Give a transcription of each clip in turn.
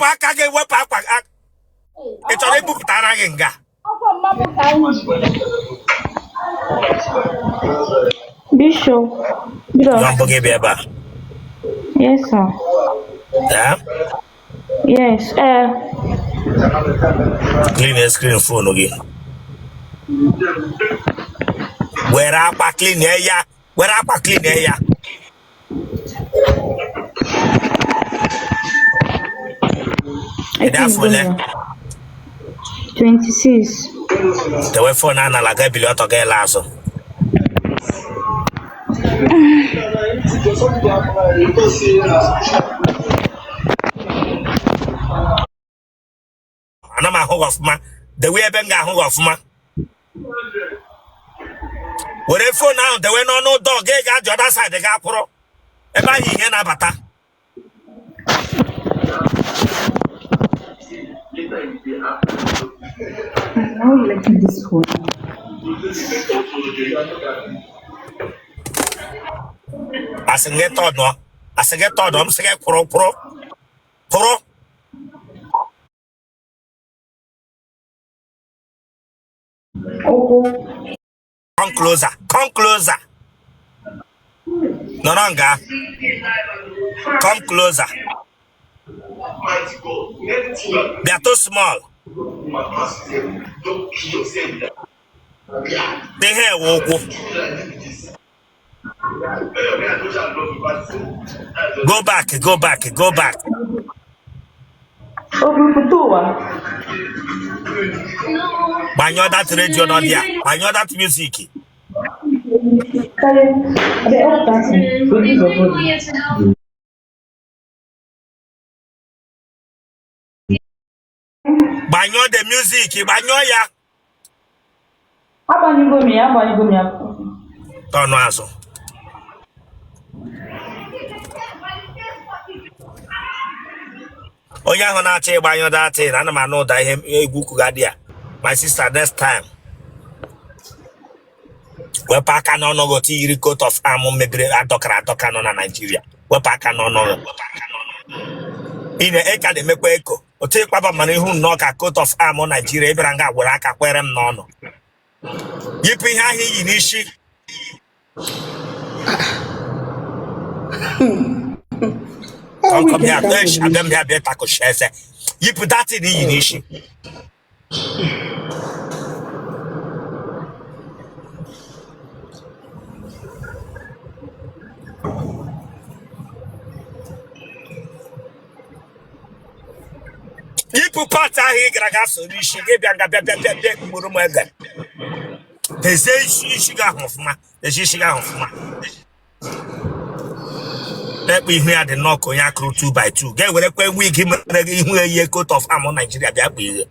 Wepụ aka gị, wepụ akwa ị chọrọ ibupụtara gị nga. Akwa mma m ka anyị yi. Bishop, good Nwa mbụ afternoon. gị bịa ebe a. Yes, sir. Ee? Yes, Clean screen phone gị. Were akwa clean ya. Were akwa clean ya. Ị dị afọ ole? 26. Dewe phone a n'ala ga ebili ọtọ ga ele azụ. Ana m ahụ gị ọfụma. Dewe ebe m ga-ahụ gị ọfụma. Were phone ahụ dewe n'ọnụ door gị ga the other side ga kwụrụ ebe ahụ ihe na-abata. How you liking this phone? Asị gị tọdụọ, asị gị tọdụọ, m sị gị kwụrụ kwụrụ kwụrụ. Ụkwụ. Come closer, come closer. Nọrọ nga. Come closer. They are too small. Ihe ewe ụkwụ. Go back, go back, go back. O bupụta ụwa. Gbanyụọ that radio nọ there. Gbanyụọ that music. Kale, abeg off that thing. Reduce your volume. Gbanyụọ the music, gbanyụọ ya. Agbanyụgo m ya, agbanyụgo m ya. Tọnụ azụ. Onye ahụ na-achọ ịgbanyụ that thing, ana m anụ ụda ihe egwu kuga dị ya. My sister, next time. Wepụ aka n'ọnụ gị otu yiri coat of arm mebiri adọkara adọka nọ na Naịjirịa. Wepụ aka n'ọnụ gị. Ị na ị ka na-emekwa eko otu ịkpaba mana ihu nnọọ ka coat of arm Naịjirịa ị bịara nga were aka kwere m n'ọnụ. Yipụ ihe ahụ i yi n'isi. Come come here, abịa m bịa bịa takụcha eze. Yipụ that thing i yi n'isi. Yipụ part ahụ ị gara ga so n'isi gị bịa nga bịa bịa bịa bịa mkpụrụ m ege. Dezie isi isi gị ahụ ọfụma. Dezie isi gị ahụ ọfụma. Na-ekpe ihu ya dị nnọọ ka onye akụrụ 2 by 2 ga-ewerekwa wig mere gị ihu eyie coat of arm Nigeria bịa kpa ihe.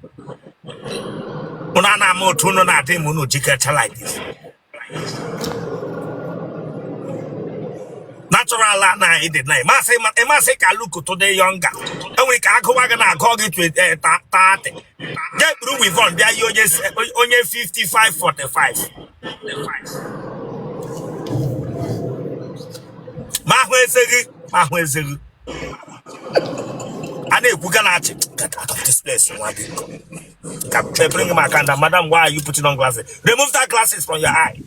Unu a na-ama otu unu na-adị ma unu jikecha like this. Natural a na ịdị na ịmasị ka look to dị younger. Enwere ka agụwa gị na-agụ gị 30 ga-ekpuru weavon bịa yi onye 55 45 ma ahụ eze gị ma ahụ eze gị a na-ekwu ga na-achị get out of this place nwa gị ka bring my account. Madam, why are you putting on glasses? Remove that glasses from your eye.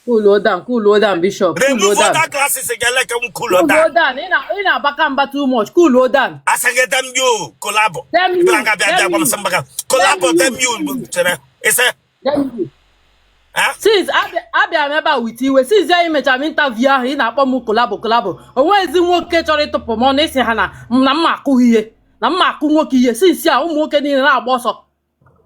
Cool down, cool down, Bishop. Cool Remove down. that glasses again like m cool Cool down. down. Ị na-abaka mba too much. Cool down. Asị gị damn you collabo. Damn you. Bịa nga bịa bịa Damn gwa m you. sị mbaga collabo. Damn Damn you. you chere ise. Damn you. Eh? Since abịa m ebe a with iwe, since anyị mechara m interview ahụ ị na-akpọ m collabo collabo, o nweghịzi nwoke chọrọ ịtụpụ m ọnụ ịsị ha na na mma akụ ihe na mma akụ nwoke ihe since a ụmụ nwoke niile na-agba ọsọ.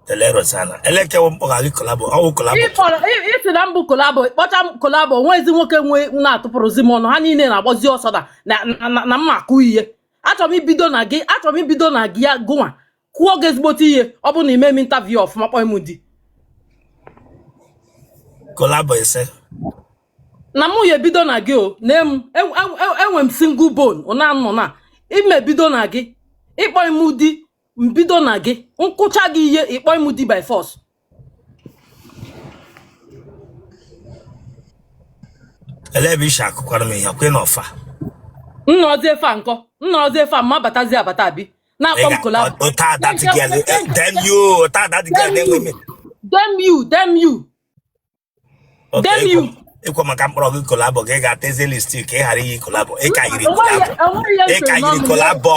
Tele Rosanna elekewo mkpọga gị collabo ọwụ collabo. Ịkpọrọ ịsị na m bụ collabo kpọcha m collabo, o nweghịzi nwoke nwe na-atụpụrụzi m ọnụ ha niile na-agbazi ọsọ na na na na mma akụ ihe. Achọrọ m ibido na gị, achọrọ m ibido na gị ya gụnwa kụọ gị ezigbote ihe ọ bụrụ na ime m interview ọfụma kpọọ m di. Collabo ise. Na mụ ya ebido na gị o na m enwe m single bone na anọ na ime bido na gị ịkpọ m di mbido na gị nkụcha gị ihe ịkpọ m di by force. Ele ebe isi akụkwara m ihe kwe n'ọfa. Nnọzi efe a nkọ nnọzi efe a mma batazi abata abi. Na-akpọ m collabo. Ota that girl, damn you, ota that girl Damn na-enwe you, damn you, damn you, damn you. Ịkwa maka mkpọrọ gị collabo ka ị ga-atezi lipstick ka ị ghara iyi collabo. Ị ka yiri Onweghị collabo. onweghị ihe Ị m ka sịrị yiri n'ọnụ. collabo.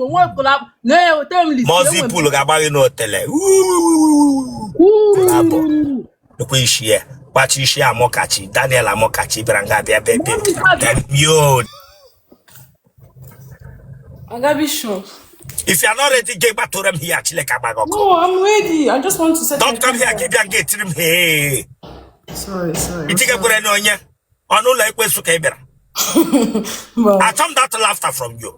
Onwe collabo. Na-eweta m list. Mozi Enwe m. pool ga-agba gị n'otele. Collabo. Ekwe isi ya. Gbachi isi Amokachi, Daniel Amokachi bịara nga bịa bịa bịa. Damn you. Oga Bishop. If you are not ready, get back to them here. Chineke agba gị ọkụ. No, I'm ready. I just want to set my Don't come here, camera. gị bịa nga etiri m hee. Sorry, sorry. I'm Itinye sorry. kwere na onye ọnụ ụlọ ekwensu ka ị bịara. Well, Achọ m that laughter from you.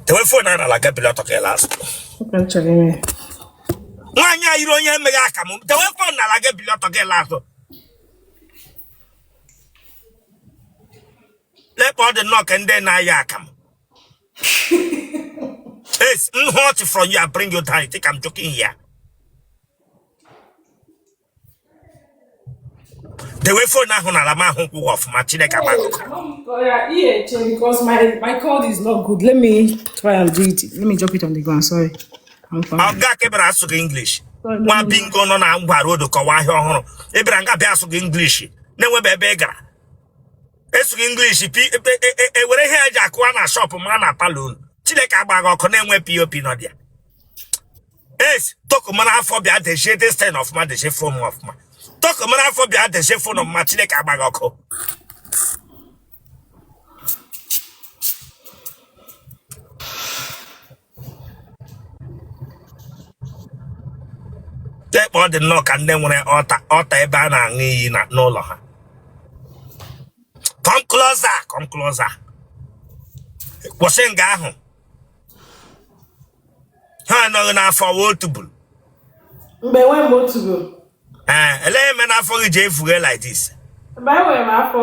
Tewe phone ahụ n'ala gabili ọtọ ka ị last. okay, check me. Nwaanyị a yiri onye emeghe akamụ. Tewe phone n'ala gabili ọtọ ka ị last. Lekpa ọ dị nnọọ ka ndị na-aya akamụ. Yes, m hụ ọchị from you, I bring you down. You think I'm joking here? Dewe phone ahụ n'ala ma ahụ kwụ ọfụma Chineke agba gị ọkụ. Oh, yeah, EHA, because my code is not good. Let me try and do it. Let me drop it on the ground. Sorry. I'm fine. Ọga ka ị bịara asụ gị English. Sorry, Nwa let me. bingo nọ na ngwa road kọwa ahịa ọhụrụ. Ị bịara nga bịa asụ gị English. Na-enwebe ebe ị gara. Esụ gị English pi ewere ihe eji akụwa na shop ma na palọ unu. Chineke agba gị ọkụ na-enwe POP nọ dị ya. Es, tọkụ mara afọ bịa dejie this thing ọfụma dejie phone ọfụma. Tọkụ mara afọ bịa dejie phone ọfụma Chineke agba gị ọkụ. Ekpe ọ dị nnọọ ka ndị nwere ọta ọta ebe a na-aṅụ iyi na n'ụlọ ha. Come closer, come closer. Kwụsị nga ahụ. Ha anọghị n'afọ wa otu buru. Mgbe enwe m otu bụ. Ee, elee eme n'afọ gị ji efughe like this? Mgbe enwere m afọ.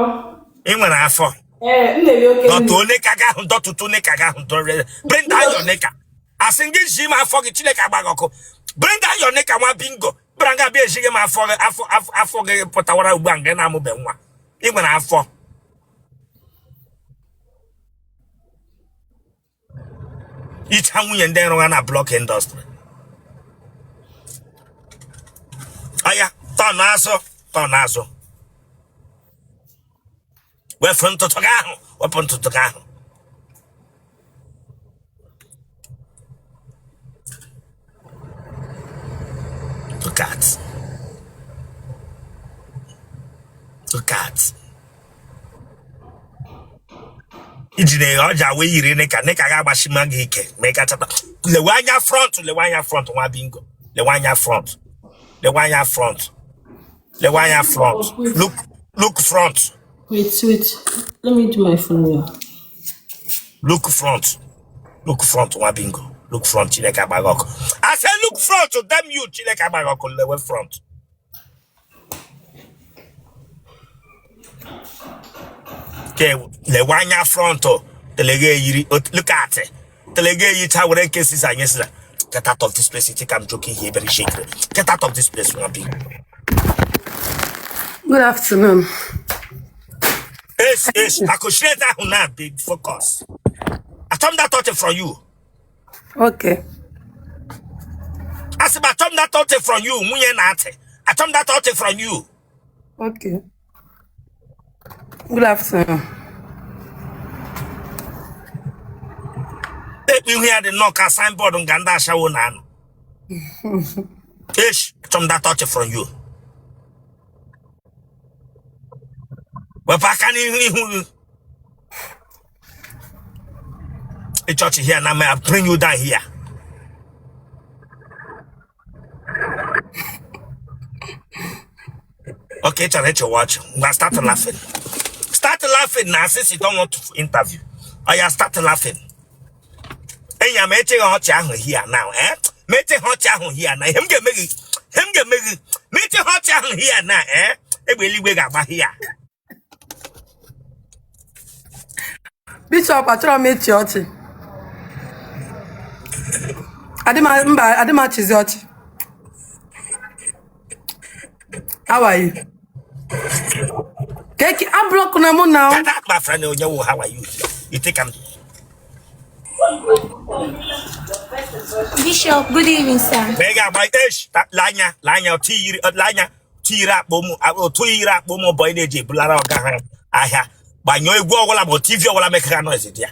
Ị nwere afọ. Ee, m na-eri oke Dọtụ nri. onye ka gị ahụ, dọtụtụ onye ka gị ahụ, dọrọ. Bring down your nigga. Asị gị ji m afọ gị Chineke agba gị ọkụ. Bring down your nigga nwa bingo. Bịara nga bịa ejighị m afọ gị afọ afọ afọ gị pụtawara ugbu a nga na-amụbe nwa. Ị nwere afọ. Icha nwunye ndị rụga na block industry. Aya, tọn azụ, tọn azụ. Wepụ ntụtụ gị ahụ, wepụ ntụtụ gị ahụ. Look at. Look at. Iji na ọja wee yiri nịka nịka ga-agbachima gị ike ma ị gachata. Lewe anya front, lewe anya front nwa bingo. Lewe anya front. Lewe anya front. Lewe anya front. Look, look front. Wait, wait. Let me do my phone well. Look front. Look front nwa bingo. Look front Chineke agba gị ọkụ. I say look front, damn you Chineke agba gị ọkụ lewe front. Ke lewe anya front o. Telege eyiri look at it. Telege eyicha were nke sisa nye sisa. Get out of this place. You think I'm joking here? Very shaky. Get out of this place, nwa bingo. Good afternoon. Ace, ace, akụchirete ahụ na big focus. Achọm that thought from you. Okay. Asị m achọm that thought from you, nwunye na-atị. Achọm that thought from you. Okay. Good afternoon. Ekpe ihu ya dị nnọọ ka signboard nga ndị ashawo na-anọ. Ace, achọm that thought from you. Wepụ aka n'ihu ihu gị. Ịchọọchị here na may I bring you down here. Okay, chọrọ ịchịwa ọchị. Ngwa start laughing. Start laughing na since you don't want to interview. Oya start laughing. Enyi m echeghị ọchị ahụ here now, eh? Ma echeghị ọchị ahụ here na ihe m ga-eme gị, ihe m ga-eme gị, ma echeghị ọchị ahụ here na, eh? Egbe eluigwe ga-agba here. Bishop, achọrọ m ịchị ọchị. Adị m mba, adị m achịzi ọchị. How are you? Keki a block na mụ na. That my friend onye wụ, how are you? You think I'm Bishop, good evening, sir. Mgbe ị ga-agba esh lanya lanya otu yiri lanya otu yiri akpa ụmụ otu yiri akpa ụmụ bọyị na-eji ebulara ọga ha ahịa. Gbanyụọ egwu ọbụla ma TV ọbụla mekara noise dị ya.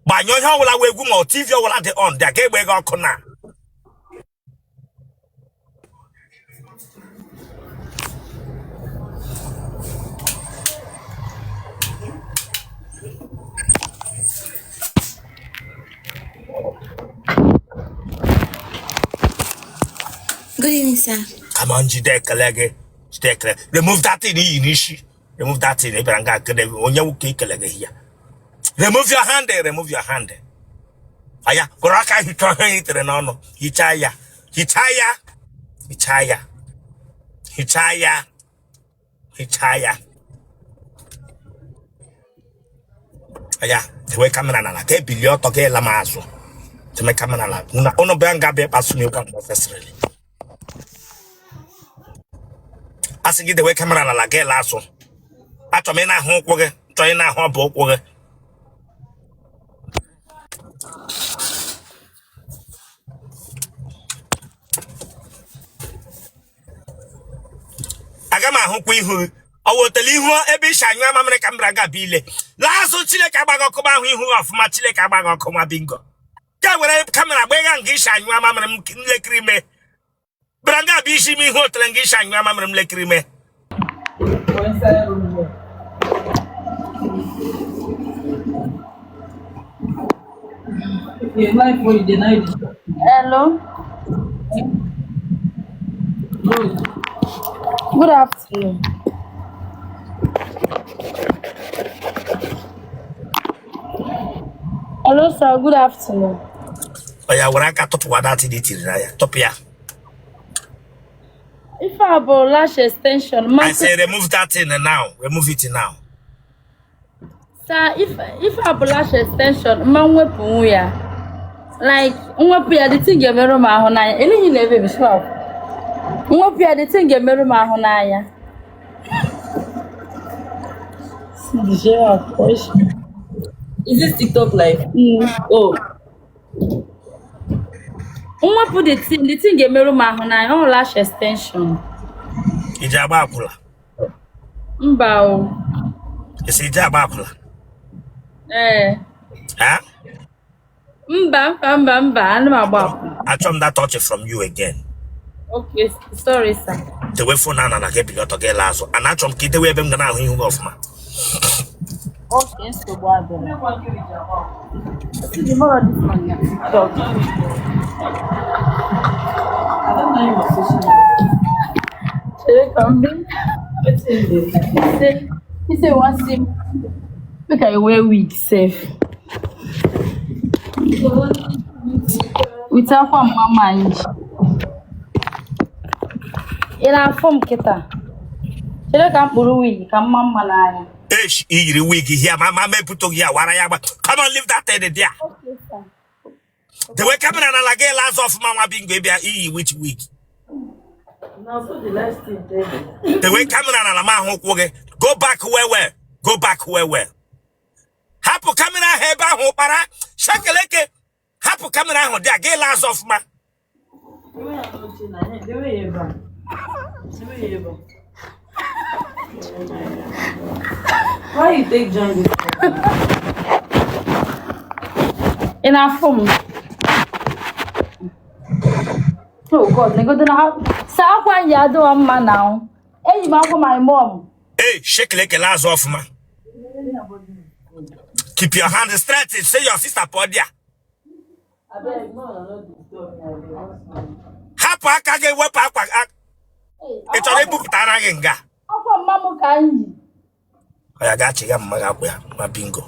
Gbanyụọ ihe ọbụla wee egwu ma TV ọbụla dị on dị ya ga-egbe gị ọkụ na. Good evening, sir. Come on, jide ekele gị, jide ekele. Remove that thing iyi n'isi. Remove that thing. Ị bịara nga akele onye nwoke ikele gị ya. Remove your hand, remove your hand. Aya, gwara aka hichaa ihe i tere n'ọnụ. Hichaa ya, hichaa ya, hichaa ya, hichaa ya, hichaa ya. Aya, dewe kamera n'ala ka ebili ọtọ ka ịla m azụ. Dewe kamera n'ala. Ụnụ bịa nga bịa kpasu m okwu unnecessarily. A sị gị dewe kamera n'ala ka ịla azụ. Achọrọ m ị na-ahụ ụkwụ gị, chọọ ị na-ahụ ọbụ ụkwụ gị. Aga m ahụkwa ihu gị. Ọ wetara ihu ebe isi anyụ amamịrị ka m bịara ga bịa ile. Laa azụ. Chineke agbaghị ọkụ ma ahụ ihu gị ọfụma. Chineke agbaghị ọkụ nwa bingo. Ka were kamera gbagha nga isi anyụ amamịrị m nlekiri ime. Bịara nga bịa isi m ihu otere nga isi anyụ amamịrị m lekiri ime. For inside room here. Okay, life for you deny it. Hello. Good. Good afternoon. Hello, sir. Good afternoon. Ọ ya were aka tụpụwa that thing itiri na ya, tụpụ ya. Ife a bụ lash extension. I Mmasị say remove that thing now. Remove it now. Sir, ife a bụ lash extension, mma mwepụ ya. Like mwepụ ya, the thing ga-emerụ m ahụ n'anya. Eleghị na ebe bishop. Mwepụ ya, the thing ga-emerụ m ahụ n'anya. See the share of voice. Is this TikTok live? Oh, Mwepụ the thing ga-emerụ m ahụ n'anya. Ọ lash extension. Iji agba akwụla? Mba o. Isi iji agba akwụla? Ee. Ha? Mba, mba, mba, mba. Ana m agba akwụna. Achọ m that touch from you again. Okay, sorry, sir. Dewe phone na na gị, bili ọtọ gị laa azụ. Ana achọ m ka idewe ebe m ga na-ahụ ihu gị ọfụma. Okay, nsogbu adịrọ. See the more of this one na TikTok. I don't know him on social media. Chere ka m bịa. Wetin dey? He say wan see me. Make I wear wig sef. With akwa mama anyị ji. Ị na-afụ m kịta? Chere ka m kpụrụ wig ka mma mma n'anya. Esh, iyiri wig here ma ma mepụta gị awara ya gba. Come on, leave that thing there. Okay, sir. Dewe kamera n'ala gị laa azụ ọfụma. Nwa bingo, ịbịa iyi which wig? Na so the last thing tell me. Dewe kamera n'ala ma ahụ ụkwụ gị. Go back well well. Go back well well. Hapụ kamera ahụ ebe ahụ kpara shakeleke. Hapụ kamera ahụ dị a gị laa azụ ọfụma. The way I don't see na the way you eba. The way you eba. Why you take join this one? Ị na-afụ m? Oh God, negodo na ha. Saa akwa anyị adịghị mma na ahụ. Eyi m akwa my mom. Hey, shakeleke, laa azụ ọfụma. Keep your hand straight. Say your sister pụọ there. Abeg, no, no, no disturb me. Abeg, what's wrong? Hapụ aka gị, wepụ akwa ị chọrọ ibupụtara gị nga. Akwa mma m ka anyị yi. Ọ ya ga-achịga mma gị akwa ya. Nwa bingo.